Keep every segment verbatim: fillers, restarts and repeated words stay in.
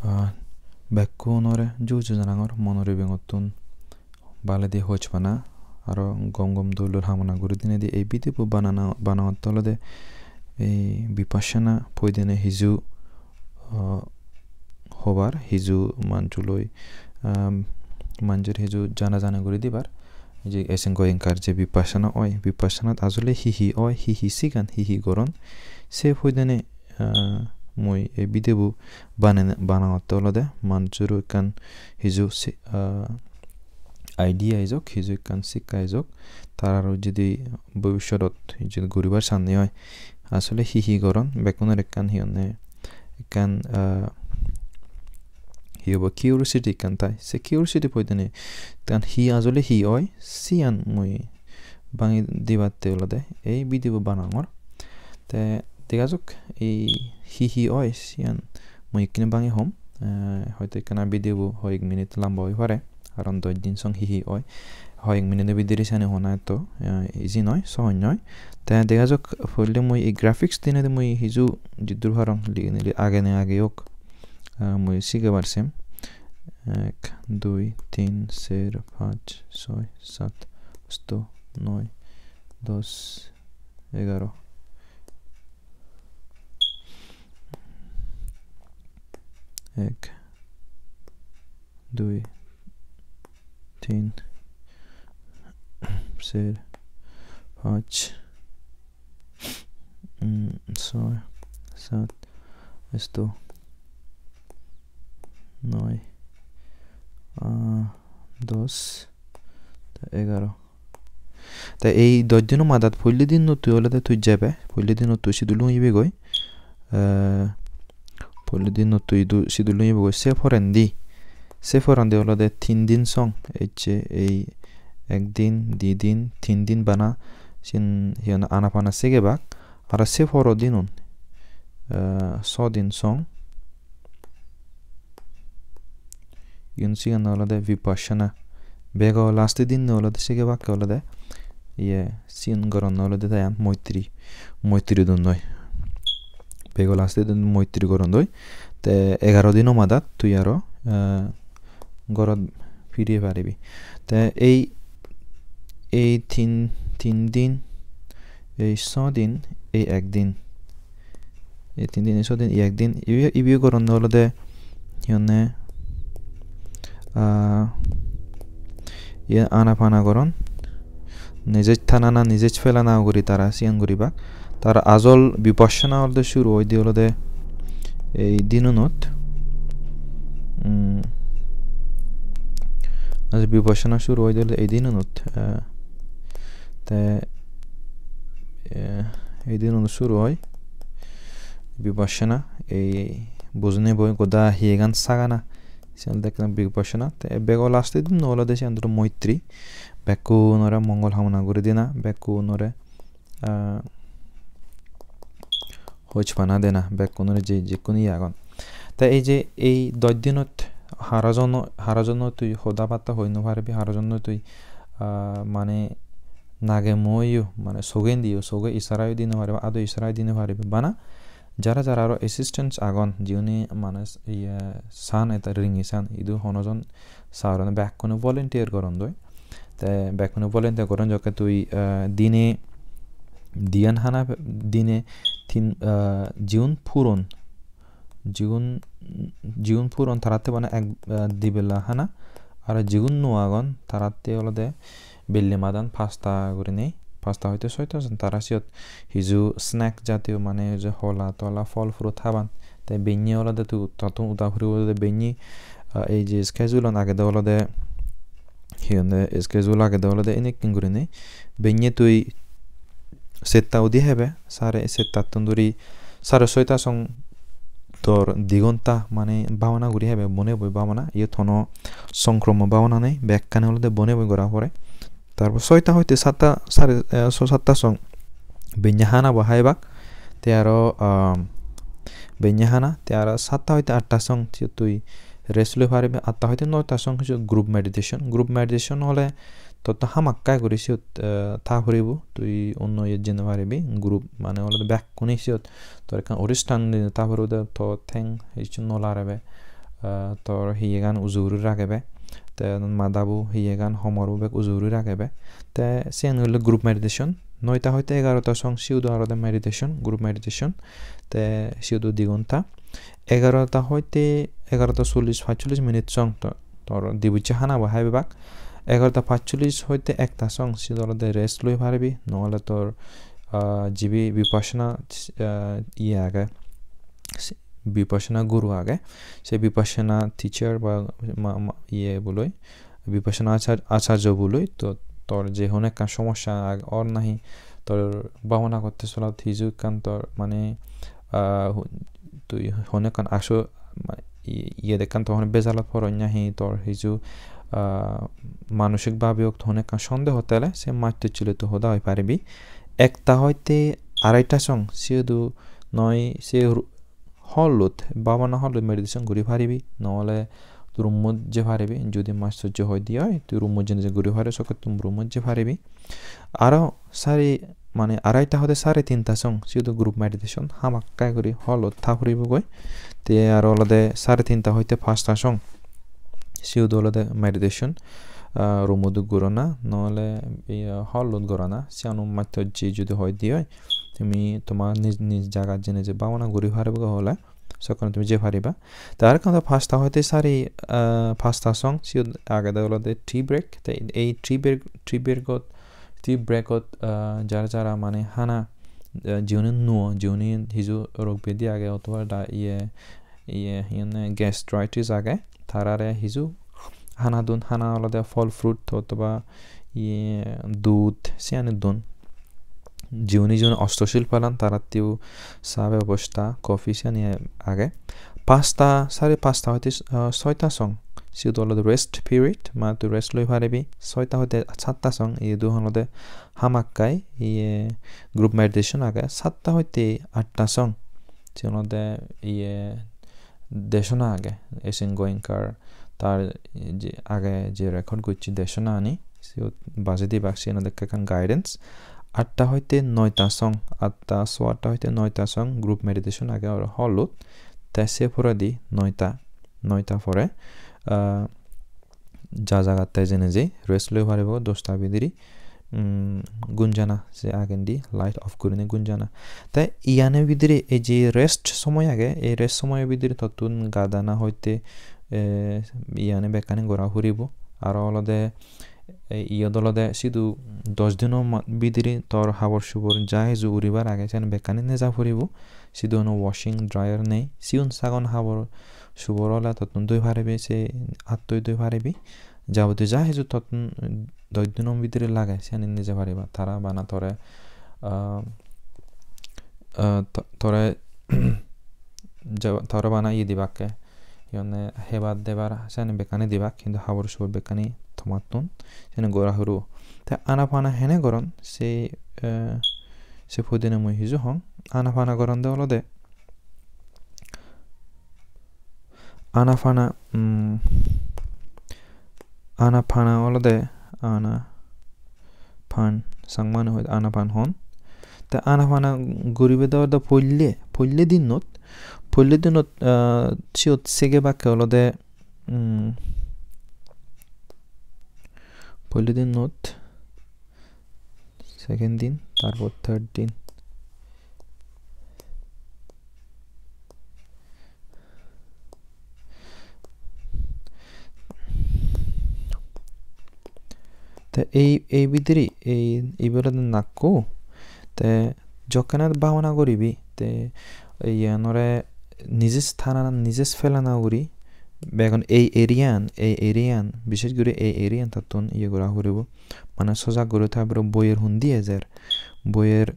Ah, bekkunore ju ju janangor, monor ibengottun baledi hojpana aro gom gom dol dol hamona guri dinedi. Ei video bo banana, banangotte olode ei Vipassana poidene hiju, ah, hobar, hiju manjuloi, um, manjor hiju jana jana guri dibar. Ei je Esenko Iyengar je Vipassana oi, Vipassanat ajole hi hi oi, hi hi sigan, hi hi goron, se poidene, ah, mui ei video bo banene, banangotte olode manjoro ekkan hiju si-, ah, idea ejok, hiju ekkan sikka ejok. Tararo judi bobissotot judi guribar sanne oi, asole hi hi goron, bekkunor ekkan hi honne, ekkan, ah, hi hobo, curiosity ekkan tai. Se curiosity poidene, ekkan hi ajole hi oi, siyan mui bangi dibatte olode ei video bo banangor. Te dega jok, ei hi hi oi, siyan mui ekkene bangi hom. Eh, hoito ekkana video bo hoyek minute lamba oi pare, karon dosh din song hi hi oi, hoyek minute bidire siyani hona etto, eh, easy noi, sohoj noi. Te dega jok, poille mui ei graphics dinedi mui hiju jiddur parong li-, li-, age ne age ok, ah, mui sigebar sem. Ek, dui, tin, ser, pach, soi, sat, asto, noi, dos, egaro. Ek, dui, tin, ser, pach, mm, soi, sat, asto, noi, ah, dos, te egaro. Te ei dosh dino madat poille dinnottui olode tui jebe, poille dinnottui sidu lungibegoi. Eh, poille dinnottui idu sidu lungibegoi. Se porendi, se porendi olode tin din song, ecche ei ek din, di din, tin din bana, siyen hi honne, anapana sigebak. Aro se poro dinun, eh, so din song, igun siyan olode Vipassana. Bego last dinne olode sigebakke olode, iye, siyen goronne olode te iyan moitri, moitri donnoi. Bego last din moitri gorondoi. Te egaro dino madat tui aro, eh, gorot firi paribi. Te ei, ei tin, tin din, ei so din, ei ek din, ei tin din, ei so din, ei ek din, ibe, ibe goronne olode hi honne, ah, iye anapana goron, nijej tanana, nijej pelana guri tara siyan guribak. Tar ajol Vipassana olode suru oide olode ei dinunot. Mm. Ajol Vipassana suru oide olode ei dinunot. Eh, te, eh, ei dinunot suru oi Vipassana, ei bujinei boi goda hiyegan sagana. Siyan olode ekkan Vipassana. Te bego last dinno olode siyan doro moitri. Bekkunore mongol hamona guri dena, bekkunore, ah, hojpana dena, bekkunore je jekkun iye agon. Te ei je ei dosh dinot haro jono, haro jono tui hoda batta hoi no paribi, haro jono tui, ah, mane nage muoyo, mane sogendiyo, soge isarayo di no paribi, ado isarayo di no paribi. Bana jara jara aro assistance agon, jiune mane s-, iye san, eta ringi san, idu hono jon saron, bekkune volunteer gorondoi. Te bekkune volunteer goron jokke tui, eh, dine diyan hana pe-, dine tin, eh, jiun puron, jiun, jiun puron taratte bana ek, eh, dibela hana, aro jiun nuo agon taratte olode belle madan pasta gurinei, pasta hoite soita jon tara siyot hiju snack jatiyo mane je hola tola phol fruit haban. Te benne olode tu-, tottun uda puribo olode benne, ah, ei je schedule-an agede olode, hi honde, schedule agede olode enekken gurinei. Benne tui setta udi hebe, sare settattun duri sare soita song tor di gonta mane bhabana guri hebe, bone boi bhabana. Iyot hono songkromo bhabana nei, bekkani olode bone boi gora pore. Tarpor soita hoite satta, sare, eh, so satta song benne hana bo haibak. Te aro, um, benne hana, te aro satta hoite atta song siyot tui rest loi paribe. Atta hoite noita song hissu group meditation. Group meditation ole totte hamakkai guri siyot, eh, ta puribo, tui onno iyot jei no paribi. Group mane olode bekkune siyot tor ekkan odistan dinei ta puribo de, to theng hissu no larebe. ah, tor hiyegan uju guri ragebe. Te madabo hiyegan homorbo bek uju guri ragebe. Te siyan olode group meditation. Noita hoite egarota song siyot olode meditation, group meditation. Te siyot di gonta. Egarota hoite egarota chollish, pachchollish minute song to-, tor dibucche hanabo haibak. Egarota pachchollish hoite ekta song siyot olode rest loi paribi. Nohole tor, ah, jibe Vipassana, ah, iye age, Vipassana guru age. Se Vipassana teacher ba ma-, ma-, iye boloi, Vipassana achar-, acharya boloi, to tor je hono ekkan somossa ag-, or nahi tor bhabona gotte solat hiju ekkan tor mane, ah, hu-, tui hono ekkan aso ma-, i-, iyot ekkan to hono bejalot poroj nahi tor hiju, ah, manosik bhabe ok to hono ekkan sondeho thele se mattochchi loi to hoda hoi paribi. Ekta hoite araita song siyodo noi se ru-, hall-ot, bhabana hall-ot meditation guri paribi, nohole room-ot jei paribi, judi mattochchi hoi de oi, tui room-ot jeinei jei guri paribi, sokke tui room-ot jei paribi. Aro sare, mane araita hoite sare tinta song, siyot group meditation hamakkai guri hall-ot tha puribogoi. Te aro olode sare tinta hoite pasta song, siyot olode meditation, ah, room-ot gorana, nohole, iye, hall-ot gorana, siyano mattochchi judi hoi de oi, tumi toma nij, nij jagat jeinei jei bhabana guri pariba hole, sokkene tumi jei pariba. Te arekkan pasta hoite sari, ah, pasta song, siyot agede olode tea break. Te ei tea break, tea break-ot, tea break-ot, ah, jara jara mane hana, ah, jiune nuo, jiune hiju rog bedi age, othoba da iye, iye, hi honne, gastritis age, tarare hiju hana don, hana olode phol fruit othoba iye dud siyani don. Jiune jiune osto sil palan taratteu sa bebosta, coffee siyani age. Pasta, sare pasta hoite, ah, soita song. Siyot olode rest period, mane tui rest loi paribi. Soita hoite satta song, iye do olode hamakkai, iye group meditation age. Satta hoite atta song. Siyen olode iye desona age, Asen Goenka-r tar je age je record gocche desona ani, siyot baje dibak, siyen olode ekkan guidance. Atta hoite noita song, atta, sowa atta hoite noita song group meditation age aro hall-ot. Te se poredi noita, noita pore, ah, ja jagatte jeinei jei rest loi paribo dosta bidire, mm, gunjana se agendi light off gurinei gunjana. Te iyani bidire ei je rest somoy age, ei rest somoyo bidire tottun gadana hoite, eh, iyani bekkani gora puribo. Aro olode, eh, iyot olode sidu dos dino ma-, bidire tor habor subor ja hiju uribar age, siyan bekkani neja puribo. Sidu hono washing dryer nei. Sigon sagon habor subor ole tottun doi paribi, se attoi doi paribi. Jabotiyo ja hiju tottun dos dino bidire lage, siyani neje pariba. Tara bana tore, ah, ah, to-, tore ja-, tore bana iye dibakke. Hi honne, hebar debar siyani bekkani dibak, hintu habor subor bekkani tomattun, siyani gora huro. Te anapana hene goron, se, eh, se podine mui hiju hong. Anapana goronde olode, anapana, mm, anapana olode, anapan, Changmani hoide anapan hon. Te anapana guribede olode poille, poille dinot, poille dinot, ah, siyot segebakke olode, mm, poille dinot, second din, tarpor third din. Te ei, ei bidire, ei, ibe olode nakko. Te jokkene bhabana guribi, te iyanore nijes thana, nijes phelana guri, begun ei area-an, ei area-an, bishes guri ei area-an tottun iye gora puribo. Mane sojak guri tha puribo boiyer hundi ejer, boiyer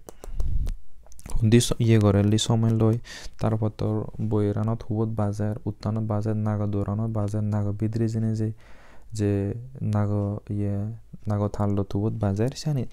hundi so-, iye gorelli somel loi, tar pottor boiyeranot hubot bajer, uttanot bajer, nago doranot bajer, nago bidire jeinei je, je nago iye, nago tallot hubot bajer, siyani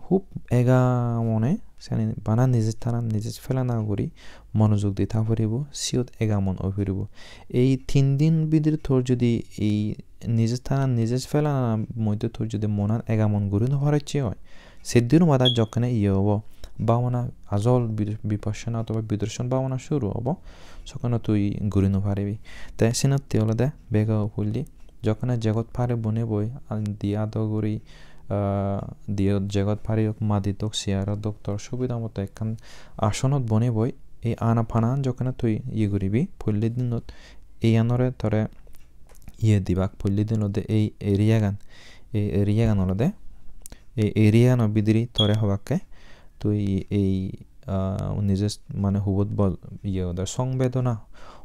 hub ega mone, siyani bana nijes thanan nijes phelana guri monojog di tha puribo, siyot ega mon oi puribo. Ei tin din bidire tor judi ei nijes thanan nijes phelana moddhe tor judi monan ega mon guri no parocche oi, se dino bada jokkene iye obo, bhabana, ajol bi-, vipassana othoba bidarshan bhabana suru obo, sokkene tui guri no paribi. Te senotte olode bego pulli jokkene jegot pare bone boi, an di ado guri, ah, diyot jegot pare ok, madit ok, chair-ot ok, tor subida moto ekkan asonot bone boi, ei anapana jokkene tui iye guribi, pulli dinot iyanore tore iye dibak, pulli din olode ei area gan, ei area gan olode, ei area gano bidire tore hobakke tui ei, ah, nije mane hubot bol, iye ode songbedona,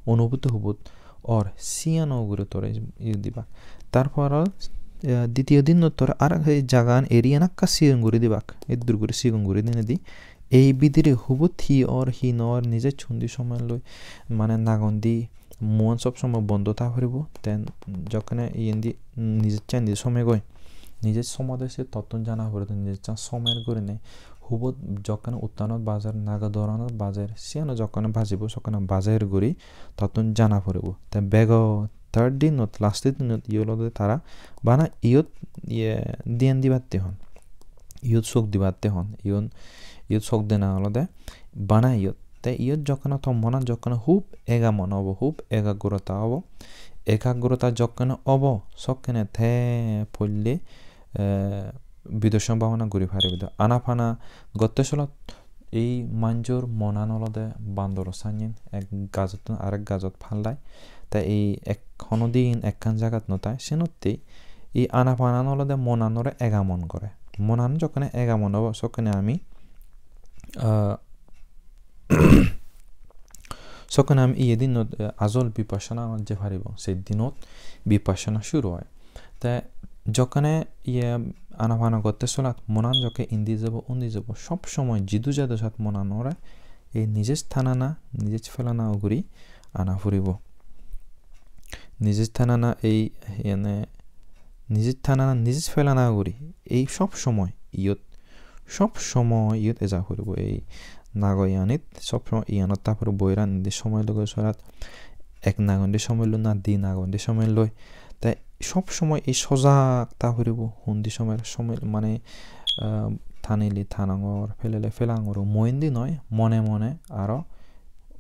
onubhuti hubot or siyano ugure tore iye dibak. Tarpor, eh, ditiyo dinnot tore ar ei jagan area gan ekka sigon guri dibak, eddur guri sigon guri dinedi ei bidire hubot hi or hi no or nije chundi somen loi mane nagondi muan sob somoi bondo tha puribo. Te jokkene iyendi nijeccha indi somegoi, nijej somode se tottun jana puribo, nijeccha somer gurinei hubot jokkene uttanot bajer, nago doranot bajer, siyano jokkene bajibo sokkene bajer guri tottun jana puribo. Te bego third dinot, last dinot iye olode tara bana iyot iye diyan dibatte hon. Iyot sok dibatte hon. Iyon, iyot sok dena olode bana iyot. Te iyot jokkene to monan jokkene hub egamon obo, hub ekagrota obo. Ekagrota jokkene obo, sokkene te poille, eh, bidarshan bhabana guri paribe do. Anapana gotte solot ei manjor monan olode bandoro sanyen, ek gajottun arek gajot pallai. Te ei ek hono din ekkan jagat no tai, senotte ei anapanan olode monanore egamon gore. Monan jokkene egamon obo, sokkene ami, ah, sokkene ami iye dinot, eh, ajol vipassana je paribo, se dinot vipassana suru oi. Te jokkene iye anapana gotte solat monan jokke indi jebo, undi jebo, sob somoi jidu jado sat monanore ei nijej tanana, nijej pelana uguri ana puribo. Nijej tanana ei, iyene, nijej tanana, nijej pelana uguri ei sob somoi iyot, sob somoi iyot eja puribo. Ei nago iyanit sob somoi iyanot ta puribo, boiran indi somoi loge sorat, ek nago indi somoi loi na di nago indi somoi loi. Te sob somoi ei sojak ta puribo, hundi somoi, somoi mane, ah, tanile tanangor, pelele pelangor, mui indi noi, mone mone aro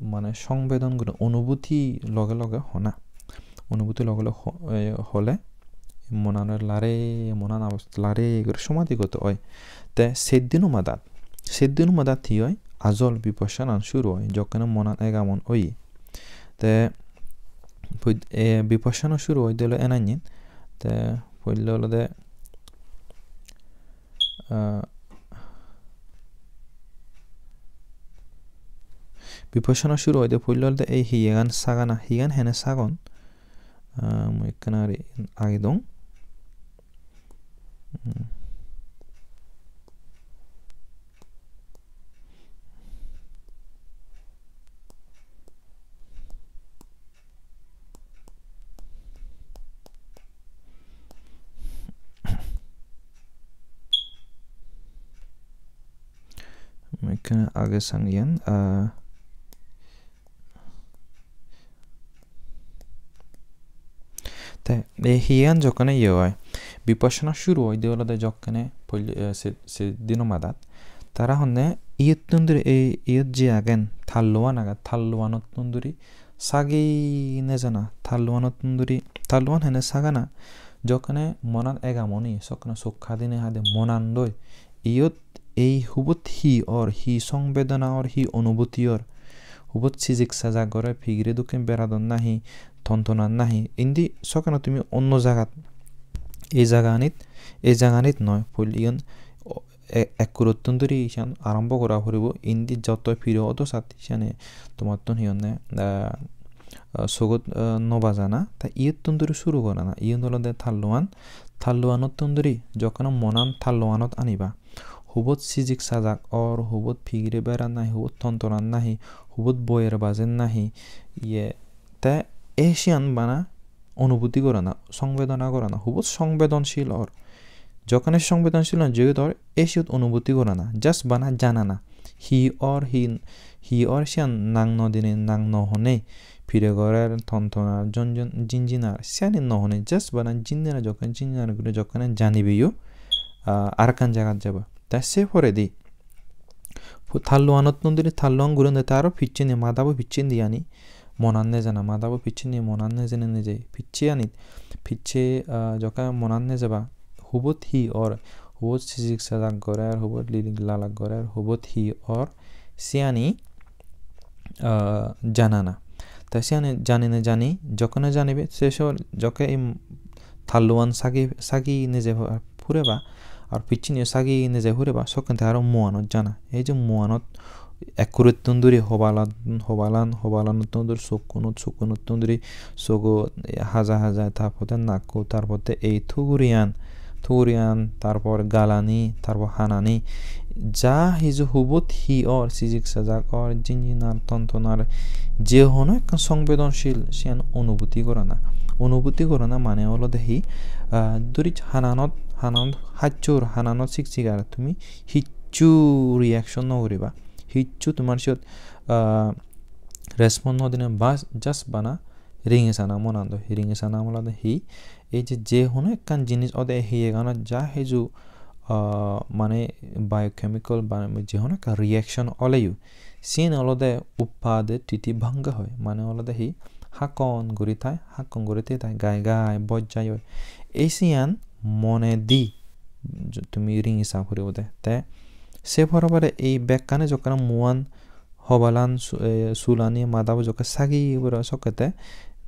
mane songbedon guri onubhuti loge loge hona. Onubhuti loge loge ho-, eh, hole monanore lare, monan abos-, lare guri somadhi goto oi. Te seddino madat, seddino madat hi oi? Ajol vipassanan suru oi, jokkene monan egamon oye. Te poi-, eh, vipassana suru oi delo enanyen. Te poille olode, ah, vipassana suru oide poille olode ei hiyegan sagana, hiyegan hene sagon? Ah, mui ekkana guri agi dong. Hmm. Ekkena age sangiyan, ah, te ei hiyan jokkene iye oi, vipassana suru oide olode jokkene poil-, eh, se, se dino madat. Tara honne iyottun duri, ei iyot je agen, talluan age, talluanottun duri sagi nejana, talluanottun duri, talluan hene sagana, jokkene monan egamoni, sokkene sok hadine hade monan doi. Iyot ei hubot hi or, hi songbedona or, hi onubhuti or, hubot sijik sajak gore, pigire dokken beradon nahi, tontonan nahi. Indi sokkene tumi onno jagat, ei jaganit, ei jaganit noi, pul iyon o-, e-, ekkurottun duri siyan arombo gora puribo. Indi jottoi piro odo sat siyani tomattun hi honne, ah, ah, sogot, ah, no bajana. Ta iyottun duri suru gorana. Iyon olode talluan. Talluanottun duri jokkene monan talluanot aniba. Hubot sijik sajak or, hubot pigire beran nahi, hubot tontonan nahi, hubot boyer bajen nahi, iye. Te ei siyan bana onubhuti gorana, songbedona gorana, hubot songbedonsil or. Jokkene songbedonsil or, jeyot or, ei siyot onubhuti gorana, just bana janana. Hi or, hi, hi or siyan nang no dine, nang no hone, pire gorer, tontonar, jon jon, jinjinar, siyani no hone, just bana jinjina jokkene, jinjina guri jokkene janibeyo, ah, arekkan jagat jeba. Te se poredi, Talluanottun duri, talluan guri nete aro picchendi, madabo picchendi ani monan nejana, madabo picchendi monan nejene neje, picche anit, picche, ah, jokke monan nejeba, hubot hi or, hubot sijik sajak gorer, hubot lilik lalak gorer, hubot hi or, siyani, ah, janana. Te siyani janine jani, jokkene janibe, se so-, jokke im-, talluan sagi, sagi neje pu-, pureba, ar picchiniyo sagi neje pureba, sokken te aro muanot jana. Ei je muanot ekkurettun duri hobalan, hobalan, hobalanottun duri sokkunot, sokkunottun duri sogo haja haja, tar pore nakko, tar pore ei tuguriyan, tuguriyan, tar pore galani, tar pore hanani. Ja hiju hubot hi or, sijik sajak or, jinjinar, tontonar, je hono ekkan songbedonsil, siyan onubhuti gorana. Onubhuti gorana mane olode hi, ah, duri hananot, hananot hacchor, hananot siksigar, tumi hicchu reaction no guriba. Hicchu tomar siyot, ah, respond no dine, bas, just bana ringi sana monando. Ringi sana olode hi? Ei je, je hono ekkan jinis ode, hiyeganot ja hiju, ah, mane biochemical ba je hono ekkan reaction oleyo, siyen olode uppade titi bhanga hoi. Mane olode hi? Hakkon guri thai, hakkon guri thai thai, gai gai boj jai oi. Ei siyan monedi j-, tumi ringi sa puribo de. Te se pore pore ei bekkani jokkene muan, hobalan, su-, eh, sulani, madabo jokke sagi puribo sokkete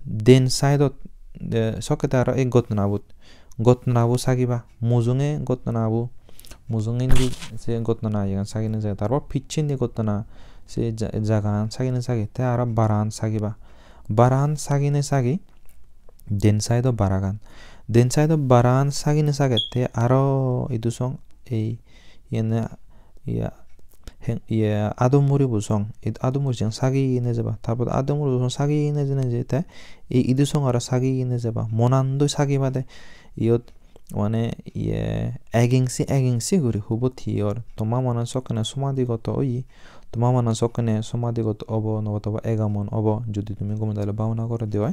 den side-ot, eh, sokkete aro ei gottonabot, gottonabo sagiba, mujunge gottonabo, mujungendi se gottona iyegan sagine sagi, tarpor picchendi gottona se ja-, jagagan sagine sagi, te aro baran sagiba, baran sagine sagi, den side-o baragan, den side-o baran sagine sagi, te aro idu song ei iyene, iya, heng-, iye, adumuribo song, id-, adumuri song sagi nejeba, tarpor adumuribo song sagi neje neje te i-, idu song aro sagi nejeba, monando sagibade, iyot mane iye egingsi egingsi guri hubot hi or, toma monan sokkene somadigoto oye, toma monan sokkene somadigoto obo, nobotoba egamon obo, judi tumi gome dale bhabona gorode oi.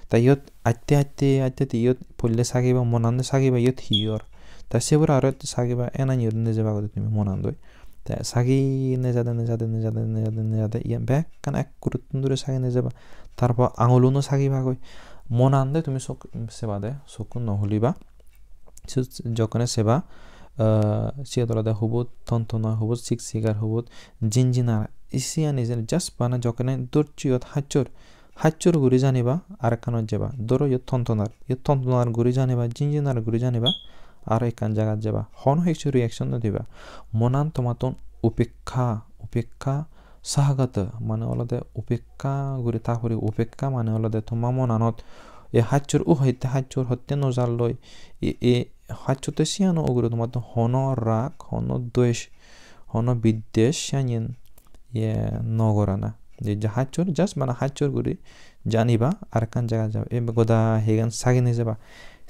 Ta iyot atte atte atte atte iyot polle sagiba, monando sagiba iyot hi or. Ta se pore aro sagiba enani iyot nejeba gode tumi monandoi. Te sagi nejade, nejade, nejade, nejade, nejade, iyan bekkan ekkurottun duri sagi nejeba. Tarpor anguluno sagibagoi. Monande tumi sok sebade, sokkun no huliba. Siyot jokkene seba, ah, siyot olode hubot tontonar, hubot siksigar, hubot jinjinar. Isi ani just bana jokkene dorchiyot hacchor hacchor guri janiba, arekkanot jeba. Doro iyot tontonar, iyot tontonar guri janiba, jinjinar guri janiba, aro ekkan jagat jeba. Hono hissu reaction no diba. Monan tomattun upekka, upekka sahagata, mane olode upekka guri ta puri, upekka mane olode toma monanot e hacchor u hotte, hacchor hotte no jalloi, e, e hacchotte siyano ugure tomattun hono rag, hono dwesh, hono biddesh siyan ye no gorana. Je, je hacchor, just bana hacchor guri janiba, arekkan jaga jaba. Ei goda hegan sagi nejeba.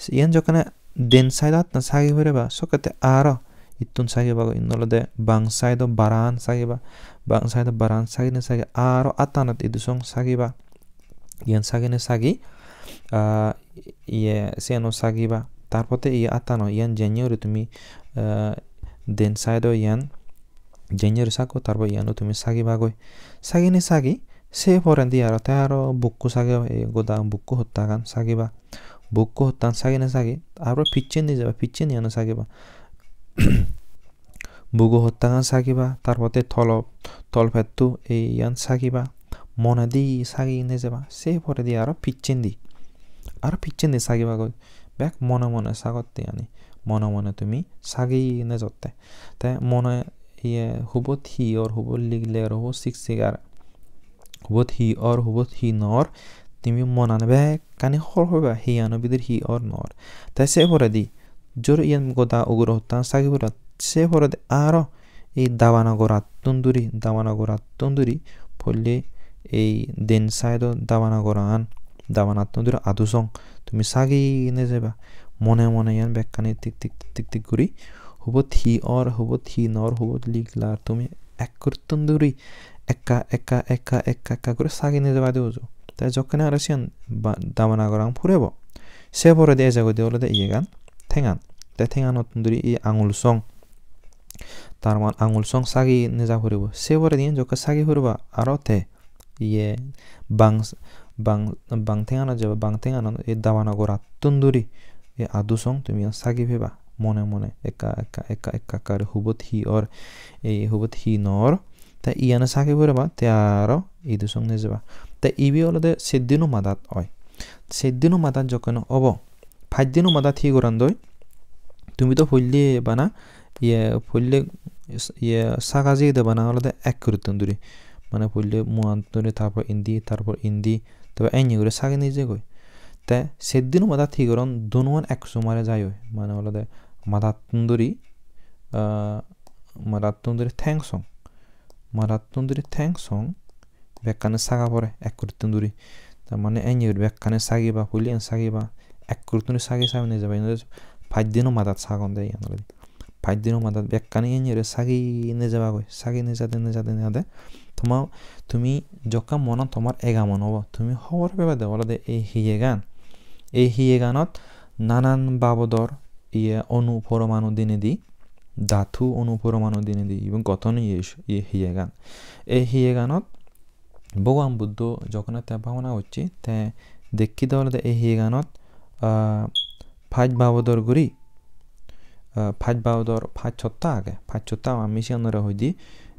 Iyan jokkene den side-ottun sagi puriba, sokkete aro ittun sagiba goi. Indi olode bang side-o baran sagiba, bang side-o baran sagine sagi, aro attanot idu song sagiba. Iyan sagine sagi, ah, iye, siyano sagiba. Tarpotte iye attano, iyan jennye guri tumi, ah, den side-o iyan jennye guri sakko, tarpor iyano tumi sagibagoi. Sagine sagi, se porendi aro te aro bukko sagiba, ei goda bukko hottagan sagiba. Bukko hottan sagine sagi, aro picchendi jeba, picchendi iyano sagiba. Bugo hottagan sagiba, tarpotte tolo, tolpetto ei iyan sagiba, monedi sagi nejeba, se poredi aro picchendi, aro picchendi sagibagoi, bek mone mone sagotte ani, mone mone tumi sagi nejotte. Te mone iye hubot hi or, hubot ligle or, hubot siksigar, hubot hi or, hubot hi no or, tumi monane bekkani hobor peba, hiyano bidir hi or no or. Te se poredi, jor iyen goda ugure hottan sagi purot, se poredi aro ei dabana gorattun duri, dabana gorattun duri, polle ei den side-o dabana goran, dabanattun duri adu song, tumi sagi nejeba, mone mone iyan bekkani tik tik tik tik guri, hubot hi or, hubot hi no or, hubot liglar, tumi ekkurottun duri ekka, ekka, ekka, ekka, ekka guri sagi nejebade uju. Te jokkene aro siyan ba-, dabana goran purebo, se poredi ejegoi de olode iyegan, tengan. Te tenganottun duri ei angul song. Tar mane angul song sagi neja puribo. Se poredi iyen jokke sagi puriba, aro te iye bang, bang, bang tenganot jeba, bang tenganot ei dabana gorattun duri ei adu song tumi iyan sagi peba. Mone mone ekka ekka, ekka ekka guri hubot hi or, ei hubot hi nw or. Te iyano sagi puriba, te aro idu song nejeba. Te ibe olode seddino madat oi. Seddino madat jokken obo, paj dino madat hi gorandoi? Tumi to poille bana, iye, poille, iye, saga jeyede bana olode ek kurittun duri. Mane poille muan duri, tarpor indi, tarpor indi, tebe enne guri sagi nejegoi. Te seddino madat hi goron? Dunuan ek somare jaioi. Mane olode madattun duri, ah, madattun duri theng song. Madattun duri theng song bekkani saga pore, ek kurittun duri. Tar mane enne guri bekkani sagiba, poille iyan sagiba, ek kurittun duri sagi sagi nejeba, iyan olode paj dino madat sagonde iyan olode. Paj dino madat bekkani enne guri sagi nejebagoi, sagi nejade, nejade, nejade. Toma, tumi jokke monan tomar ega mon obo, tumi hobor pebede olode ei hiyegan. Ei hiyeganot nanan babodor iye onu poromanu dinedi, dhatu onu poromanu dinedi iben goton iye, iye hiyegan. Ei hiyeganot Bhogoban Buddho jokkene te bhabana gocche, te dekkide olode ei hiyeganot, ah, paj babodor guri, ah, paj babodor paj sotta age. Paj sotta ami siyanore hoide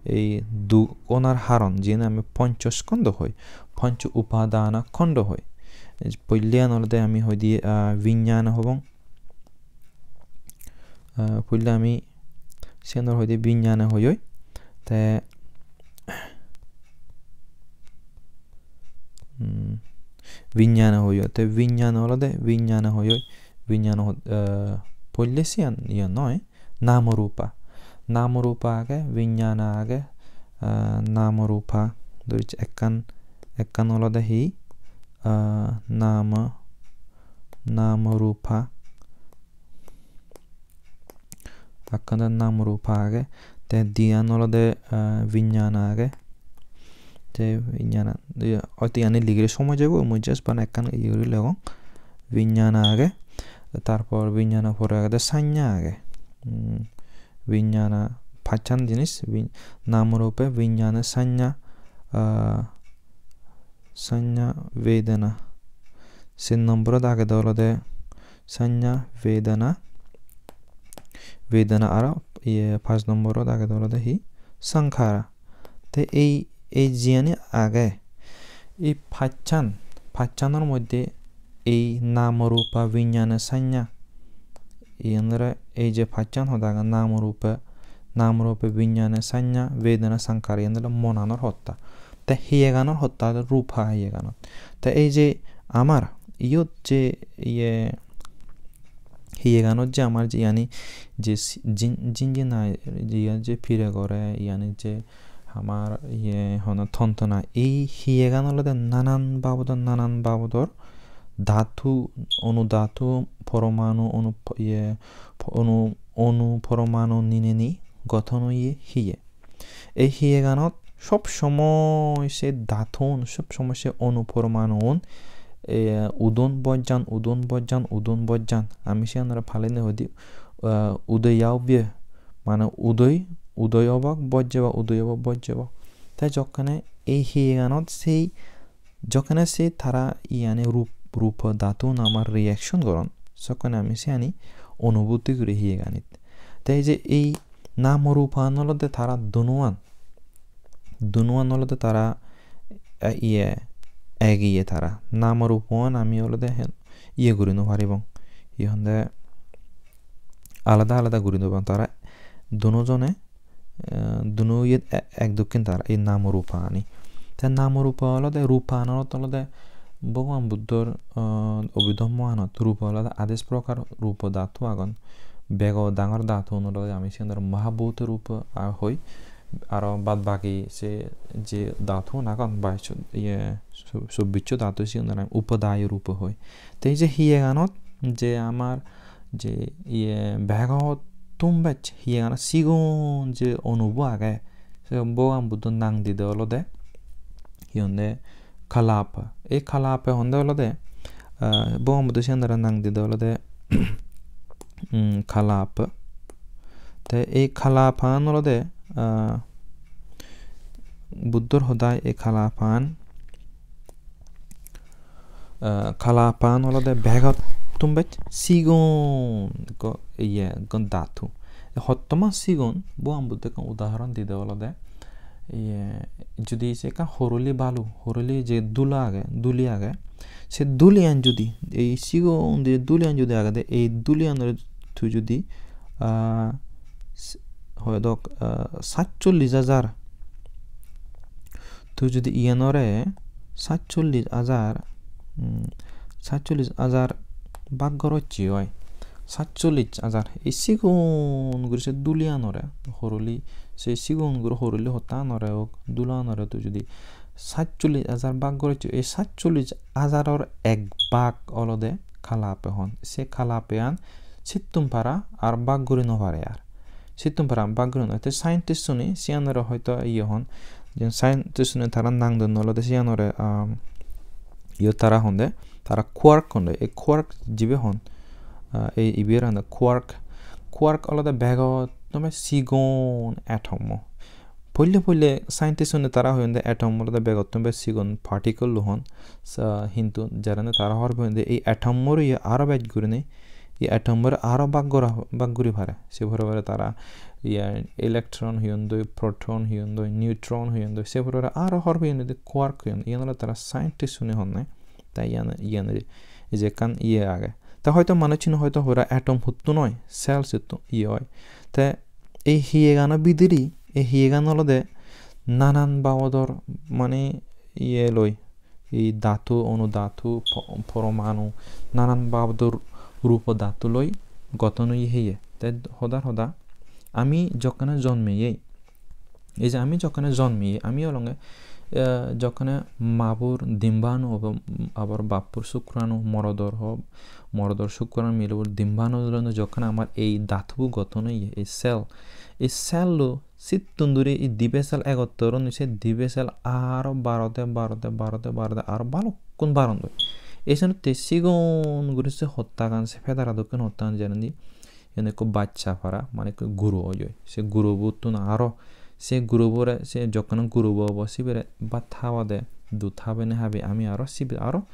ei duk onar haron, jiyen ami poncho skondo hoi, poncho upadana kondo hoi. Poilleyan olode ami hoide, ah, vinyana hobong. Ah, poille ami siyanor hoide vinyana hoyoi. Te, hmm, vinyana hoyoi. Te vinyana olode, vinyana hoyoi. Vinyana ho-, ah, poille siyan iya noi. Namarupa. Namarupa age, vinyana age, ah, namarupa. Dui ekkan, ekkan olode hi? Ah, nama, namarupa. Ekkan de namarupa age. Te diyan olode, ah, vinyana age. Te vinyana, iya, hoito iyani ligire somoi jebo, mui just bana ekkan iye guri legong. Vinyana age. Tarpor vinyana pore agede sanya age. Hmm, vinyana pachan jinis, vin-, namarupe vinyana sanya, ah, sanya vedana. Sen nomborot agede olode sanya vedana. Vedana aro, iye, pach nomborot agede olode hi? Sankhara. Te ei, ei jiyani age, ei pachan, pachanor moddhe ei namarupa vinyana sanya, iyanore ei je pachan hoda age, namarupa, namarupa vinyana sanya, vedana sankhara, iyan ole monanor hotta. Te hiyeganor hotta ole rupa hiyeganot. Te ei je amar iyot je iye hiyeganot je amar je iyani je si-, jin-, jinjina, je iyan je pire gore, iyani je amar iye hono tontona, ei hiyegan olode nanan babodor, nanan babodor dhatu, onu dhatu, poromanu, onu po-, iye, po-, onu, onu poromanu nineni goton oye hiye. Ei hiyeganot sob somoi se dhatuun, sob somoi se onu poromanuun, eh, udon bojjan, udon bojjan, udon bojjan. Ami siyanore paline hoide, eh, udoya obye, mane udoi, udoi obak, bojjebak, udoi obak, bojjebak. Te jokkene ei hiyeganot sei Jokkene se tara iyani rup, rupo dhatu namar reaction goron, sokkene ami siyani onubhuti guri hiyeganit. Te ei je ei namo rupan olode tara dunuan, dunuan olode tara, eh, iye, ek iye tara. Namo rupoan ami olode hen, iye guri no paribong. Iye honde alada alada guri no paribong. Tara dunu jone eh, dunu iyet e-, ek dokken tar ei namo rupa ani. Te namo rupa olode, rupa anot olode Bhogoban Buddhor, eh, Abhidhammo anot rupa olode adais prokar rupa dhatu agon. Bego dangor dhatu un olode ami siyan aro mahabhuto rupa a hoi. Aro bad baki se je dhatu un agon, baisso, iye, so-, sobbisso dhatu siyan aro ami upadayo rupa hoi. Te ei je hiyeganot je amar je iye begottun bej hiyegano sigon je onubo age, se Bhogoban Buddho nang dide olode hi honde kalapa. Ei kalapa honde olode, ah, Bhogoban Buddho siyanore nang dide olode, mm, kalapa. Te ei kalapan olode, ah, Buddhor hodai ei kalapan, ah, kalapan olode begottun bej sigon ekko, iye, ekko dhatu. Hottoman sigon, Bhogoban Buddho ekkan udahoron dide olode, iye, judi se ekkan horoli balu, horoli je dula age, duli age, se duliyan judi, ei sigon je duliyan judi agede, ei duliyanore tui judi, ah, s-, hoyto, ah, satchollish hajar, tui judi iyanore satchollish hajar, mm, satchollish hajar bhag gorocche oi, satchollish hajar, ei sigon guri se duliyanore, horoli, se sigon guri horoli hottanore ok, dulayanore tui judi satchollish hajar bhag gorocche, ei satchollish hajaror ek bhag olode kalape hon. Se kalapeyan sittun para ar bhag guri no pare ar. Sittun para bhag guri no. Te scientist-une siyanore hoyto iye hon. Jen scientist-une tara nang don olode siyanore, um, iyot tara honde, tara quark honde. Ei quark jibe hon, ah, ei ibe honde quark. Quark olode begottun sigon atom-o. Poille poille scientist-une tara hoyonde atom olode begottun bej sigon particle-o hon. Sa-, hintu jarane tara hobor peyonde ei atom-ore aro bej gurinei, ei atom-ore aro bhag gora, bhag guri pare. Se pore pore tara, iye, electron hoyondoi, proton hoyondoi, neutron hoyondoi, se pore pore aro hobor peyonde quark hoyonde. Iyan olode tara scientist-une honne. Ta iyan, iyan ei je ekkan iye age. Ta hoyto manuchchune hoyto hora atom huttun oi, cells huttun iye oi. Te ei hiyegano bidire, ei hiyegan olode nanan babodor, mane, iye loi, ei dhatu, onudhatu, po-, poromanu, nanan babodor rupo dhatu loi goton oye hiye. Te hodar hoda, ami jokkene jonmeyei, ei je ami jokkene jonmeyei, ami olonge, eh, jokkene mabor dimbanu obo, abar bappor sukranu, morodor ho-, morodor sukranu, milebor dimbanu loi jokkene amar ei dhatubo goton oye, ei cell, ei cell-o sittun duri ei dibe cell egottor oinei, se dibe cell aro barode, barode, barode, barode, aro balukkun barondoi. Ei senotte sigon guri se hottagan, se pedara dokken hottagan, jenendi iyen ekko baccha para, mane ekko guro oyoi. Se gurobottun aro, se gurobore, se jokkene gurobo obo, sibere bhat habade, dud habene habe ami aro sibe aro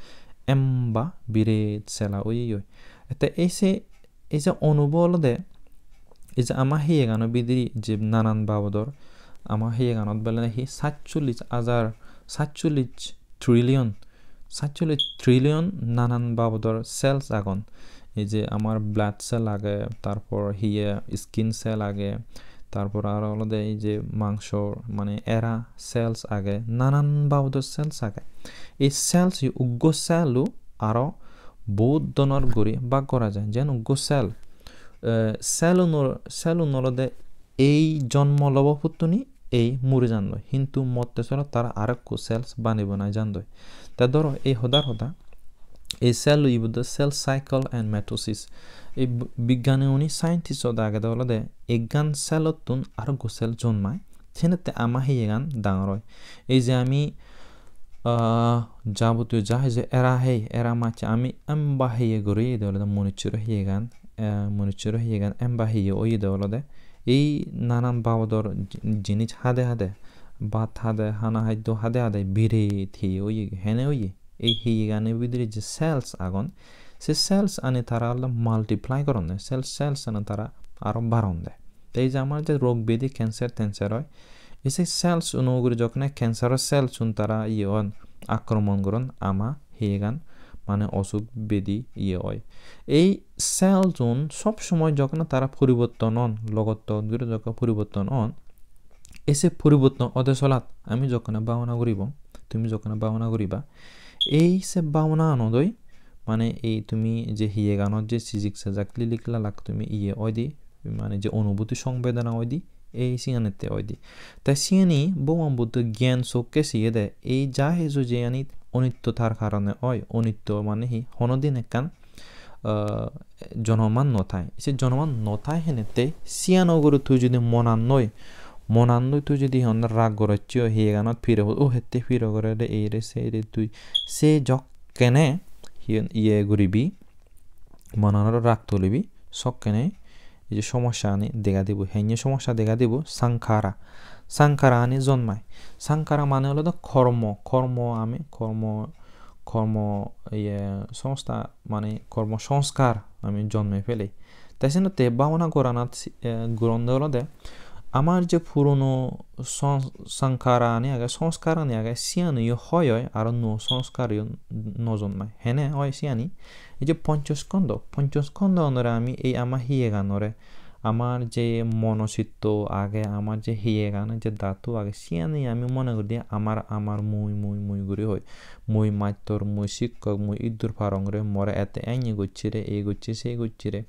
emba biret sela oyeyoi. Te ei se, ei je onubo olode, ei je ama hiyegano bidire je nanan babodor, ama hiyeganot bele hi satchollish hajar, satchollish trillion, satchollish trillion nanan babodor cells agon. Ei je amar blood cell age, tarpor hiye skin cell age, tarpor aro olode ei je mangso, mane era cells age, nanan babodor cells age. Ei cells, ei uggo cell-o aro bohut dhoronor guri bhag gora jai. Jen uggo cell, eh, cell-unor, cell-un olode ei jonmo lobo puttuni ei muri jandoi, hintu motte solot tara arekko cells bani banai jandoi. Te dhoro ei hodar hoda, ei cell-o ibot do cell cycle and mitosis. Ei b-, bigyani-une, scientist-o dagede olode ekkan cell-ottun arekko cell jonmai, senette ama hiyegan dangor oi. Ei je ami, ah, jabotiyo ja hije era hei, era macche ami emba hiye guri, ede olode manuchchoro hiyegan, eh, manuchchoro hiyegan emba hiye oyede olode ei nanan babodor ji-, jinis hade hade, bhat hade, hana haddo hade hade biret hiye oye, hene oye? Ei hiyegani bidire je cells agon, se cells ani tara olode multiply goronde, cell, cells ani tara aro baronde. Te ei je amar je rog bedi, cancer tencer oi, ei se cells uno ugure jokkene cancer-o cells-un tara iye on, akromon goron, ama hiyegan, mane osuk bedi iye oi. Ei cells-un sob somoi jokkene tara poriborton on, logotto guri jokke poriborton on, ei se poriborton ode solat ami jokkene bhabona guribong, tumi jokkene bhabona guriba, ei se bhabona anodoi, mane ei tumi je hiyeganot je sijik sajak lilik lalak tumi iye oide, mane je onubhuti sombedona oide, ei siyanette oide. Te siyani Bhogoban Buddho gyan sokke siyede, ei ja hiju jeyani onittotar karone oi, onitto mane hi, honodin ekkan, ah, jonoman no thai. Se jonoman no thai henette, siyano ugure tui judi monannoi, monannoi tui judi hon rag gorocche oi, hiyeganot pire, o hette pire gorede, eire seire, tui se jokkene hi-, iye guribi, monanot rag tulibi, sokkene ei je somossani dega dibo. Henne somossa dega dibo? Sankhara. Sankhara ani jonmai. Sankhara mane olode kormo, kormo ami, kormo, kormo, iye, songstha mane kormo songskar ami jonmei pelei. Te senotte bhabona goranat si-, eh, goronde olode amar je purono son-, sankhara ani age, songskar ani age, siyaniyo hoi hoi aro nuo songskar yo no jonmai. Hene hoi siyani? Ei je ponchoskondo, ponchoskondo onore ami ei ama hiyeganore, amar je mono chitto age, amar je hiyegan, je dhatu age, siyani ami mone guri amar, amar mui, mui, mui guri hoi. Mui mattor, mui sikkok, mui iddur parongre, more ete enne gocchire, ei gocche, sei gocchire.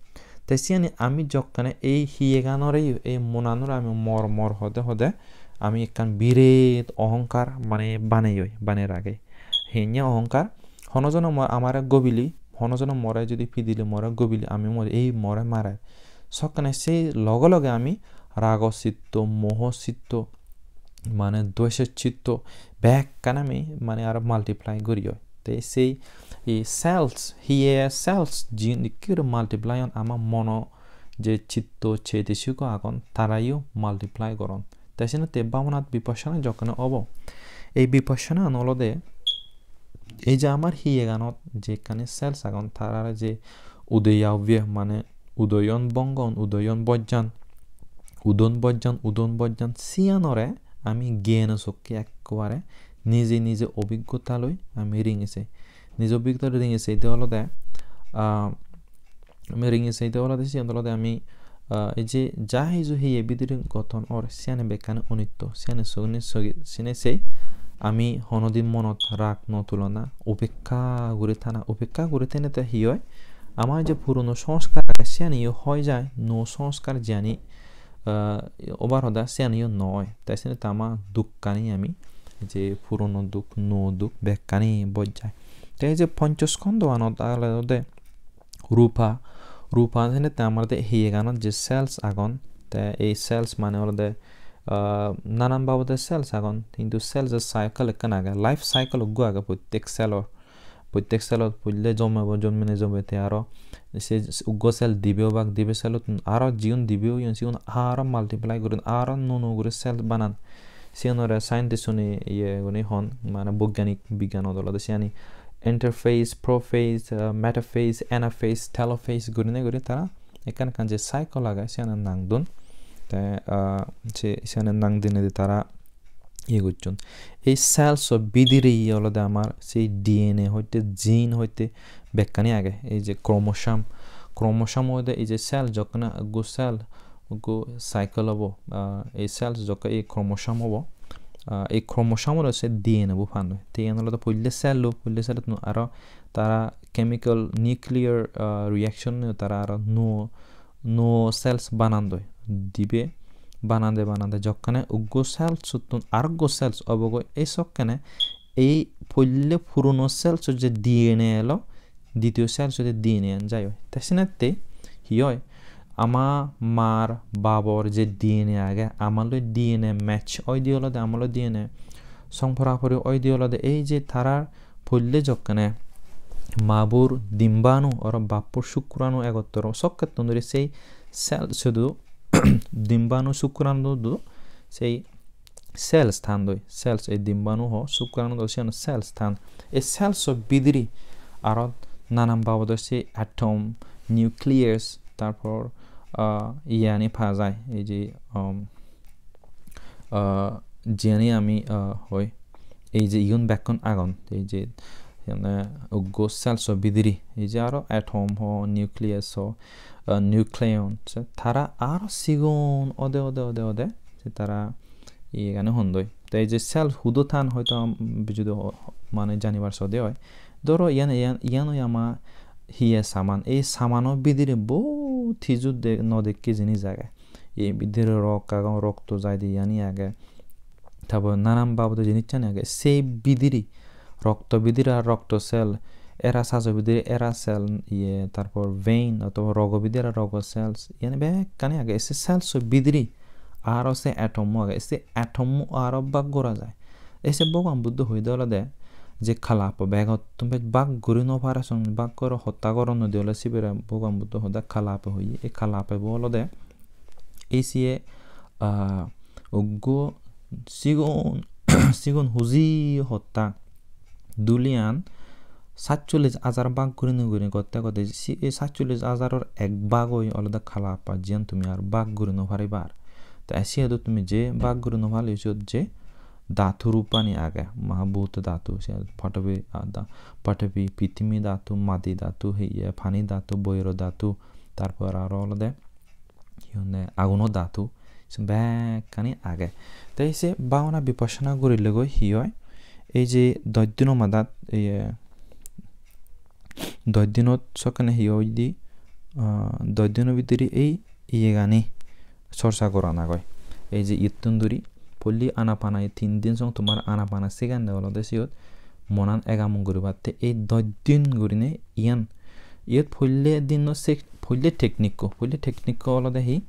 Te siyani ami jokkene ei hiyeganore, ei monanore ami mor, mor hode, hode ami ekkan biret ohonkar mane baneyoi, banei ragei. Henne ohonkar? Hono jone mo-, amare gobili, hono jone more judi pidili, more gobili, ami more, ei more mare. Sokkene sei loge loge ami rago chitto, moho chitto, mane dwesho chitto, bekkan ami mane aro multiply guri oi. Te sei ei cells, hiye cells, jiyen ikke guri multiply on, ama mono je chitto, chetisiko agon, tarayo multiply goron. Te senotte bhabonat vipassana jokkene obo, ei vipassana an olode ei je amar hiyeganot jekkani cells agon, tarare je udeya ubiye, mane udoyon bongon, udoyon bojjan, udon bojjan, udon bojjan, siyanore ami giyano sokke ekkubare nije nije obiggota loi ami ringi sei. Nije obiggota loi ringi seide olode, ah, ami ringi seide olode, siyan olode ami, ah, ei je ja hiju hiye bidire goton or, siyani bekkani onitto, siyani sogni sogi-, sine sei ami honodin monot rag no tulona, upekka guri thana, upekka guri thenete hi oi? Ama je purono songskar age, siyaniyo hoi jai, nuo songskar jiyani, ah, obar hoda, siyaniyo no oi. Te senotte ama dukkani ami, je purono duk, nuo duk, bekkani boj jai. Te ei je ponchoskondo anot olode rupa, rupa senotte amar de hiyeganot je cells agon, te ei cells mane olode, ah, nanan baboder cells agon, hintu cells-or cycle ekkan age, life cycle uggo age prottek cell-or. Prottek cell-ot poille jomebo, jommine jomete aro se uggo cell dibe obak, dibe cell-ottun aro jigun dibe oyon, sigun aro multiply gurin aro nuo nuo guri cell banan. Siyanore scientist-une iye guri hon, mane bogyanik bigyanot olode siyani interphase, prophase, ah, metaphase, anaphase, telophase gurinei guri tara ekkan ekkan je cycle age, siyane nang don. Te, ah, se, siyane nang dinedi tara iye gocchon. Ei cells-o bidire olode amar sei D N A hoite, gene hoite bekkani age. Ei je chromosome, chromosome olode ei je cell jokkene ekko cell, ekko cycle obo, ah, ei cells jokke ei chromosome obo, ah, ei chromosome-ore se D N A bo pan oi. Te iyan olode poille cell-o, poille cell-ottun aro tara chemical nuclear, ah, reaction-oi tara aro nuo, nuo cells banandoi. Dibe banade banade jokkene uggo cells-ottun aroggo cells obogoi, ei sokkene ei poille purono cells-or je D N A elo, ditiyo cells-or je D N A-an jai oi. Te senotte hi oi? Ama mar babor je D N A age, ama loi D N A match oide olode, ama loi D N A song pora pori oide olode, ei je tarar poille jokkene mabor dimbanu aro bappor sukkuranu egottor, sokkettun duri sei cell sudu dimbanu sukkuranu du sei cells thandoi, cells ei dimbanu ho sukkuranu do siyan cells than. Ei cells-o bidire aro nanan baboder sei atom, nucleus, tarpor, ah, iyani pa jai, ei je, um, ah, jiyani ami, ah, hoi, ei je igun bekkun agon, ei je, mane, uggo cells-o bidire, ei je aro atom ho, nucleus ho, ah, nucleon, se tara aro sigon ode, ode, ode, ode, se tara iyegani hondoi. Te ei je cell hudu than hoito am-, bijudo ho-, mane janibar sode oi. Doro iyan, iyan, iyan oi ama hiye saman. Ei samano bidire bohut hiju de-, no dekke jinis age. Ei bidire rok agon, rokto jaide iyani age. Tarpor nanan babodo jinissani age. Sei bidire, rokto bidire ar rokto cell, era sajo bidire era cell, iye, tarpor vein, otoba rogo bidire rogo cells, iyani bekkani age. Se cells-o bidire aro se atom-o age. Se atom-o aro bhag gora jai. Ei se Bhogoban Buddho hoide olode, je kalapa begottun bej bak guri no pare, song bak goro hotta goron nodi ole sibere Bhogoban Buddho hoda kalapa hoye. Ei kalapa bo olode ei siye, ah, uggo sigon, sigon huji hotta duliyan satchollish hajar bak gurinei guri gotte gotte si-, ei satchollish hajaror ek bagoi olode kalapa, jiyan tumi ar bak guri no paribar. Te siyodo tumi je bak guri no pariyo siyot je dhatu rupani age, Mahabhut dhatu, se Pathavi, ah, da-, Pathavi, Pithimi dhatu, Madi dhatu, he iye, Pani dhatu, Boiro dhatu, tarpor aro olode hi honne, aguno dhatu, se bekkani age. Te se bhabana vipassana gurilegoi hi oi? Ei je dosh dino madat, iye, dosh dinot sokkene hi oide, ah, dosh dino bidire ei iyegani chorcha gorana goi. Ei je ittun duri polli anapana, ei tin din song tomar anapana sigande olode siyot monan egamon guribatte ei dosh din gurine iyan. Iyot polle dinno se polle technique-ko, polle technique-ko olode hi,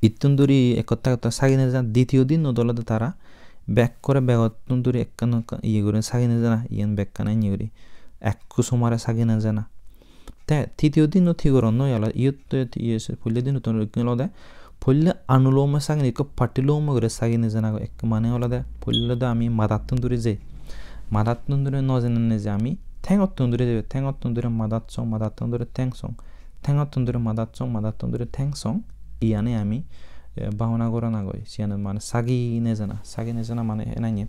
ittun duri ekkotta ekkotta sagi nejana, ditiyo dinnot olode tara bekkore begottun duri ekkan ekkan iye guri sagi nejana, iyan bekkani iye guri ekku somare sagi nejana. Te titiyo dinnot hi goron noi ole, iyot te iye se polle dinnottun olode polle anulome sagi, ekko patilome guri sagi nejana, ekko mane olode polle olode ami madattun duri jei, madattun duri no jenei je ami thengottun duri jei, thengottun duri madat song, madattun duri theng song, thengottun duri madat song, madattun duri theng song, iyani ami, eh, bhabana gorana goi. Siyan mane sagi nejana, sagi nejana mane enanye,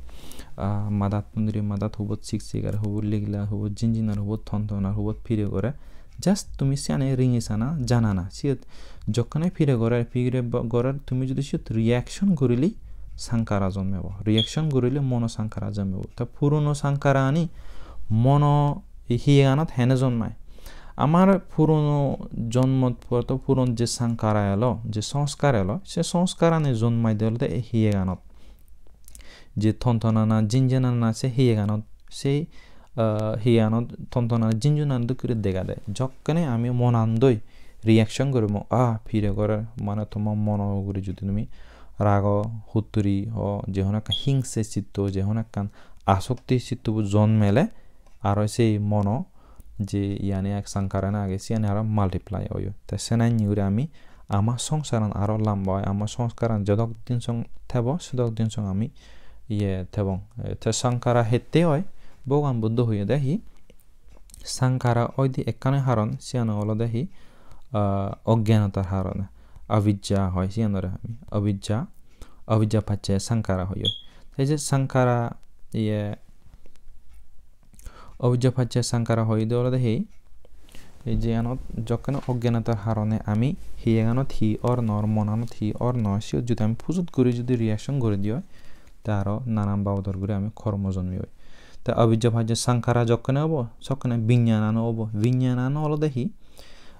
ah, madattun duri madat hubot siksik ar hubot ligla, hubot jinjin ar hubot tonton ar hubot pire gore. Just tumi siyani ringi sana, janana. Siyot jokkene pire gore, pire bo-, gore tumi jodi siyot reaction gurile sankhara jonmebo. Reaction gurile mono sankhara jonmebo. Ta purono sankhara ani mono hiyeganot hene jonmai? Amar purono jonmot porto puron je sankhara elo, je sanskar elo, se sanskarani jonmaide olode ei hiyeganot. Je tontonana, jinjenana se hiyeganot, se, ah, hiyeganot tontonana, jinjenana dokke guri dega de. Jokkene ami monandoi reaction guribong, ah, pire gorer, mane toma mono ugure jodi tumi rago, hutturi, o je hono ekkan hingse chitto, je hono ekkan asokti chitto bu jonmele, aro sei mono je iyani ek sankarana age, siyani aro multiply oyo. Te senanni guri ami ama songsaran aro lamba oi, ama songsaran jodok din song thebo, sedok din song ami iye thebong. E, te sankara hette oi, Bhogoban Buddho hoyede hi? Sankara oide ekkani haron, siyan olode hi? Ah, oggenotar harone. Avijja hoi siyanore ami. Avijja, avijja pacche sankara hoye. Te je sankara, iye, avijja pacche sankara hoide olode hi? Ei je anot jokkene oggenotar harone ami hiyeganot hi or nor, monanot hi or nor, siyot jodi ami pujot guri jodi reaction guri di oi, te aro nanan babodor guri ami kormo jonmi oi. Te avijja pacche sankara jokkene obo, sokkene binyanano obo. Binyanano olode hi?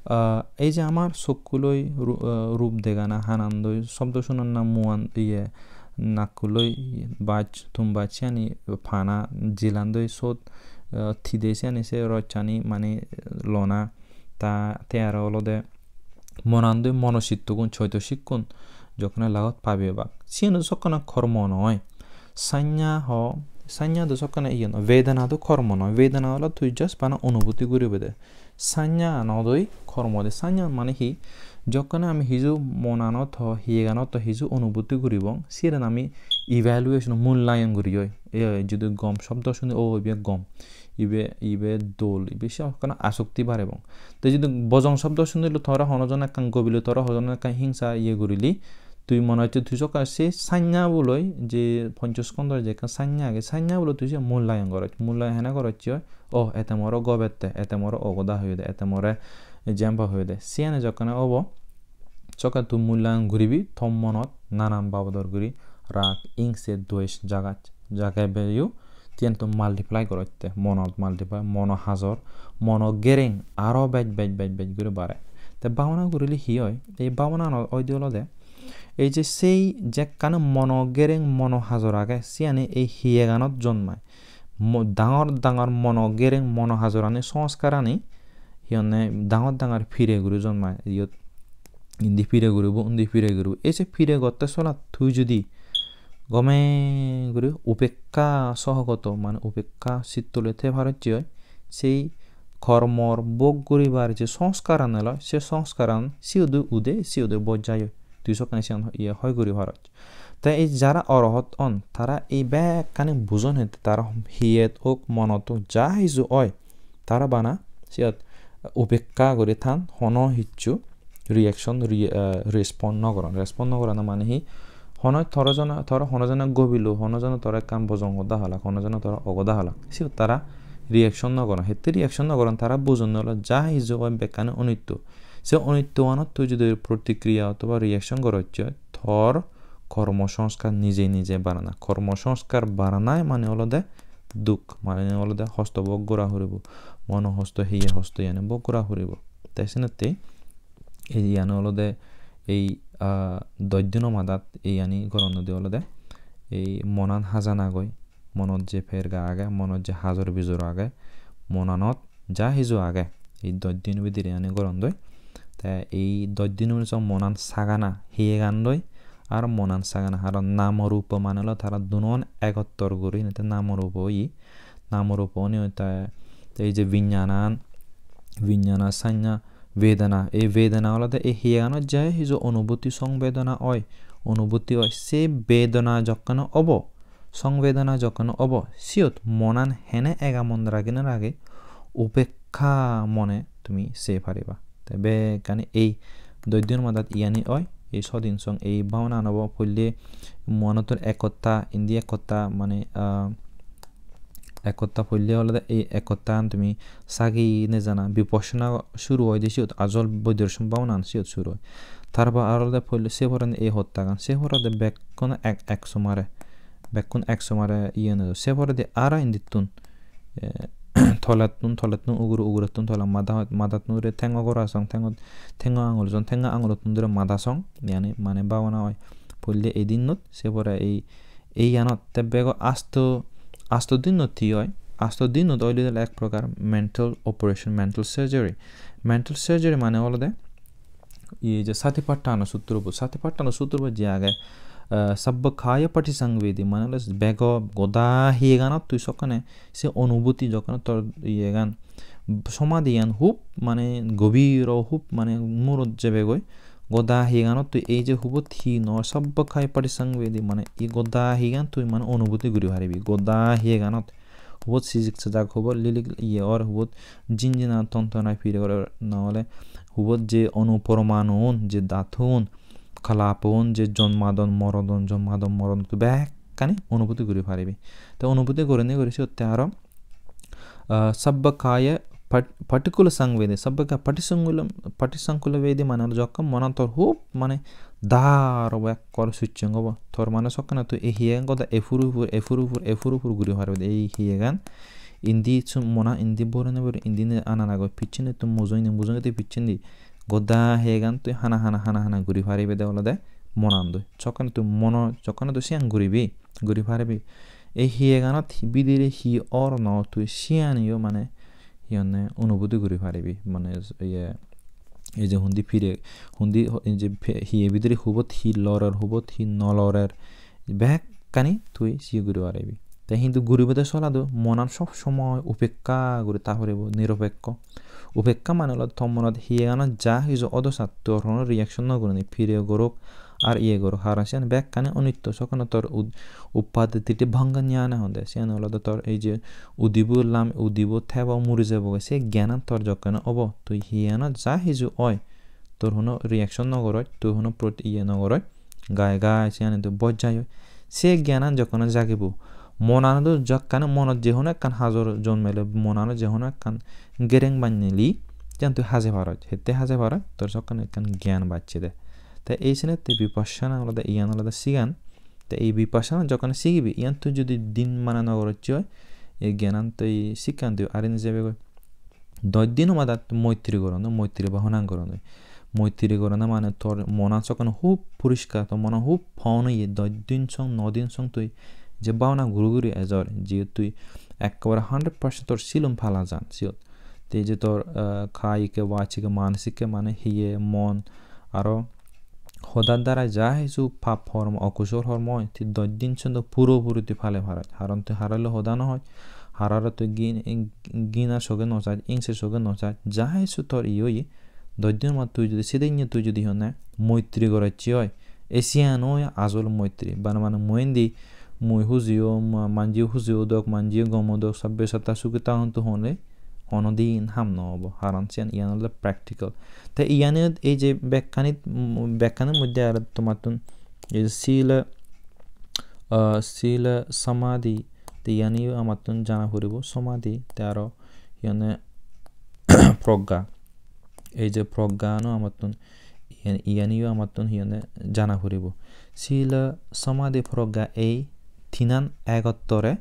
Ah, ei je amar sokkuloi ru-, ah, rup degana, hanandoi sobdo sunana, muan, iye, nakkuloi baj, thum baj, siyani pana, jilandoi sot, ah, thide siyani se rossani mane lona, ta te aro olode monandoi mono sittogun, soito sikkun jokkene lagot pabi obak. Siyeno sokkene kormo noi. Sanya ho, sanya do sokkene iye noi. Vedana do kormo noi. Vedana olode tui just bana onubhuti guribede. Sanya anodoi kormo de. Sanya mane hi? Jokkene ami hiju monanot ho, hiyeganot ho hiju onubhuti guribong, siren ami evaluation, mullayon guri oi. E, judi gom sobdo suni, o, ibe gom, ibe, ibe dol, ibe se hono asokti barebong. Te judi bojong sobdo sunile tore hono jon ekkan gobile, tore hono jon ekkan hingsa iye gurile, tui mone hocche tui sokke se sanya buloi je ponchoskondor je ekkan sanya age, sanya buloi tui se mullayon goroj. Mullayon hene goroj oi? O, ete more gobette, ete more ogoda hoyede, ete more jempa hoyede. Siyani jokkene obo, sokke tui mullayon guribi, to monot nanan babodor guri rag, ingse, dwesh jagaj, jagebeyo, tiyen tui multiply gorotte, monot multiply, mono hajor, mono gereng, aro bej, bej, bej, bej guri bare. Te bhabana gurile hi oi? Ei bhabananot oide olode, ei je sei jekkani mono gereng, mono hajor age, siyani ei hiyeganot jonmai. Mo-, dangor dangor mono gereng, mono hajorani, songskarani, hi honne, dangor dangor pire guri jonmai. Iyot indi pire guribo, undi pire guribo. Ei je pire gotte solat tui judi gome guri upekka sohogoto, mane upekka sittole te parocche oi, sei kormor bhog guribar je songskaran elo, se songskaran siyodo ude, siyodo bojjai oi. Tui sokkene siyan iye hoi guri parocche. Te ei jara orohot on, tara ei bekkani bujon hette, tara hiyet ok, monot ok, ja hiju oi, tara bana siyot upekka guri than, hono hicchu reaction, re-, eh, respond no goron. Respond no gorana mane hi? Hono toro jona, toro hono jona gobilo, hono jona toro ekkan bojong hoda halak, hono jona toro ogoda halak. Siyot tara reaction no goron. Hette reaction no goron, tara bujonne olo ja hiju oi bekkani onitto. Se onittoanot tui judi protikriya othoba reaction gorocche, tor kormo songskar nije nije barana. Kormo songskar baranai mane olode duk, mane olode hosto bhog gora puribo, mono hosto, hiye hosto iyani bhog gora puribo. Te senotte ei iyani olode ei, ah, doj dino madat ei iyani goronde olode ei monan hajanagoi, monot je perga age, monot je hajor bijor age, monanot ja hiju age, ei doj din bidire ani gorondoi. Te ei doj din bidire monan sagana, hiyegandoi, ar monan sagana, aro namo rupo mane olo tara dunon egottor guri, te namo rupo oye, namo rupo oni oi te, te ei je vinyanan, vinyana sanya vedana, ei vedana olode ei hiyeganot je hiju onubhuti songvedana oi, onubhuti oi, se vedana jokkene obo, songvedana jokkene obo, siyot monan hene egamon ragine rage upekka mone tumi sei pariba. Te bekkani ei doj din madat iyani oi, ei sodin song ei bhabanan obo, poille monottun ek hotta, indi ek hotta, mane, ah, ek hotta poille olode ei ek hottaan tumi sagi nejana, vipassana suru oide siyot, ajol bodorson bhabanan siyot suru oi. Tarpor aro olode poille se porendi ei hottagan, se porede bekkun ek, ek somare, bekkun ek somare iye nedo. Se poredi aro indittun, eh, tolettun, tolettun ugure, ugurettun tole, mada, madattun ugure tengo gora song, tengo, tengo angul song, tengo angulottun dure mada song, iyani mane bhabana oi. Poille ei dinnot, se pore ei, ei iyanot te bego asto, asto dinnot hi oi? Asto dinnot oile ek prokar mental operation, mental surgery. Mental surgery mane olode iye je Satipattana sutro bo, Satipattana sutro bo je age, eh, sabbakaya patisangvedi, mane ole bego goda hiyeganot tui sokkene se onubhuti jokkene tor iyegan, somadiyan hub mane gobiro, hub mane murot jebegoi, goda hiyeganot tui ei je hubot hi nw or, sabbakaya patisangvedi, mane ei goda hiyegan tui mane onubhuti guri paribi, goda hiyeganot. Hubot sijik sajak, hubot lilik iye or, hubot jinjina tontona pire gore, na ole hubot je onu poromanuun, je dhatun, kalapun, je jonmadon morodon, jonmadon morodon, tui bekkani onubhuti guri paribi. Te onubhuti gurinei guri siyotte aro, ah, sabbakaya pat-, patikula sangvedi, sabbakaya patisankula, patisankula vedi mane ole jokke monan tor hub mane dar obo, ekkore sucheng obo. Tor mane sokkene tui ei hiyegan goda epur upur, epur upur, epur upur guri paribe de. Ei hiyegan indi sum-, mona indi borene bore, indi ne ana nagoi, pichcheni tui mujungedi, mujungedi pichchendi. Goda hiyegan tui hana hana, hana hana guri paribe de olode monandoi. Sokkene tui mono, sokkene tui siyan guribi, guri paribi. Ei hiyeganot hi-, bidire hi or nw or tui siyaniyo mane hi honne onubhuti guri paribi. Mane iye, ei je hundi pire, hundi ho-, ei je pe-, hiye bidire hubot hi lorer, hubot hi nw lorer, bekkani tui siye guri paribi. Te hintu guribode soladu monan sob somoy upekka guri ta puribo, niropekko. Upekka mane olode to monot hiyeganot ja hiju odo sat tor hono reaction nw gurinei pire gorok ar iye gorok, haron siyan bekkani onitto, sokkene tor ud-, uppadititi bhanga nyana honde, siyan olode tor ei je udibo lam, udibo tebo muri jebogoi, se gyanan tor jokkene obo, tui hiyeganot ja hiju oi, tor hono reaction nw goroj, tui hono prot-, iye nw goroj, gai gai siyani tui bojjai oi. Se gyanan jokkene jagibo, monanot jokkene monot je hono ekkan hajor jonmele, monanot je hono ekkan gereng banneli, siyan tui haje paroj. Hette haje paroj? Tor sokkene ekkan gyan bacche de. Te ei senette vipassana olode, iyan olode sigan. Te ei vipassana jokkene sigibi, iyan tui judi din mane nw gorocche oi, ei gyanan tui sikkan tui ari nw jebegoi. Doj dino madat moitri goron, moitri bhabanan goron. Moitri gorana mane tor monan sokkene hub poriskar, tor monan hub pon oye, doj din song, nw din song tui je bhabana guri guri ejor, je tui ekkebare hundred percent tor silum pala jan siyot. Te je tor, ah, kayike, vachike, manasike mane hiye, mon, aro hodar darai ja hissu pap hormo, okusol hormo oi, tui dosh din sento puro puri tui pale paroj. Haron tui harore hoda no hoj, harore tui gin-, gina soge no saj, ingse soge no saj, ja hissu tor iye oye, dosh din ma tui jodi, sedinne tui jodi honne moitri gorocche oi, ei siyan oi ajol moitri. Bana bana mui indi, mui hujiyo, ma-, manjiyo hujiyo dok, manjiyo gomo dok, sabbe satta sukhita hontu hone, hono din ham no obo, haron siyan iyan olode practical. Te iyani ei je bekkanit, mm, bekkanir moddhe aro tomattun ei je sila, ah, sila samadhi, te iyaniyo amattun jana puribo, samadhi, te aro iyane progga. Ei je progga ano amattun, iyan, iyaniyo amattun hiyane jana puribo. Sila, samadhi, progga ei tinan egottore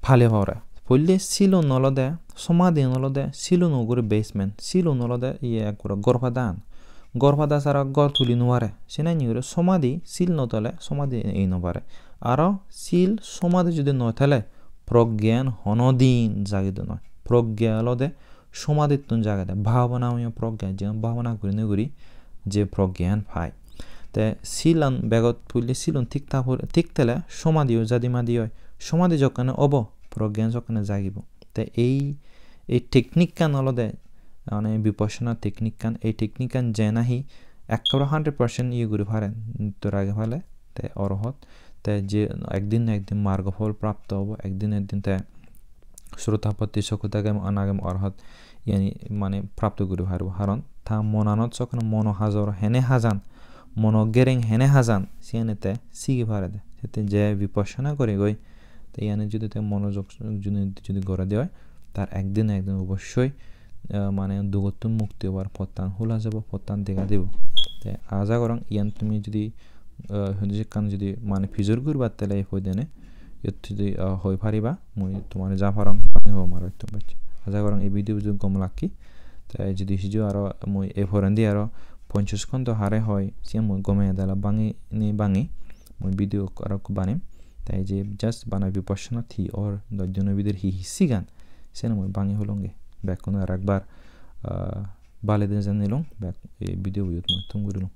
pale pore. Poille silun olode, samadhin olode, silun ugure basement, silun olode iye ekkore gor padan. Gor pada sara gor tuli no pare. Senenni guri samadhi, sil no tole samadhi ei no pare. Aro sil samadhi jodi no tele, progyan hono din jagido noi. Progya olode samadhittun jagede, bhabanamoyo progya, jiyan bhabana gurinei guri je progyan pai. Te silan begot pulle silun thik ta pur-, thik tele samadhiyo jadi madi oi. Samadhi jokkene obo, progyan jokkene jagibo. Te ei, ei technique-kan olode, mane vipassana technique-kan, ei technique-kan je nahi ekkore hundred percent iye guri pare, nitto rage pale, te orohot, te je ekdin na ekdin margo phol prapto obo, ekdin na ekdin te srotapotti, sokridagami, anagami, orohot, iyani mane prapto guri paribo. Haron ta monanot sokkene mono hajor hene hajan, mono gereng hene hajan, siyani te sigi parede. Sette je vipassana guri goi, te iyani jodi te monojog jodi, jodi gorede oi, tar ekdin na ekdin obossoi, eh, mane dugottun mukti obar pottan hula jabo, pottan dega dibo. Te aja gorong iyan tumi jodi, eh, hoide ekkan jodi mane pijor guribatte le ei poidene, iyot jodi, eh, hoi pariba, mui tomare ja parong, pani hobor maro etto bej. Aja gorong ei video bu jodi gom lakke, te jodi hiju aro mui ei porendi aro ponchas kondo hare hoi, siyan mui gome dala bangi ni bangi, mui video aro ekko banem. Te ei je just bana vipassana hi or, dosh dino bidire hi hi sigan, siyani mui bangi holunge. Bekkune arekbar, ah, bale din janilung, bek-, ei video bu iyot mui thum gurilung.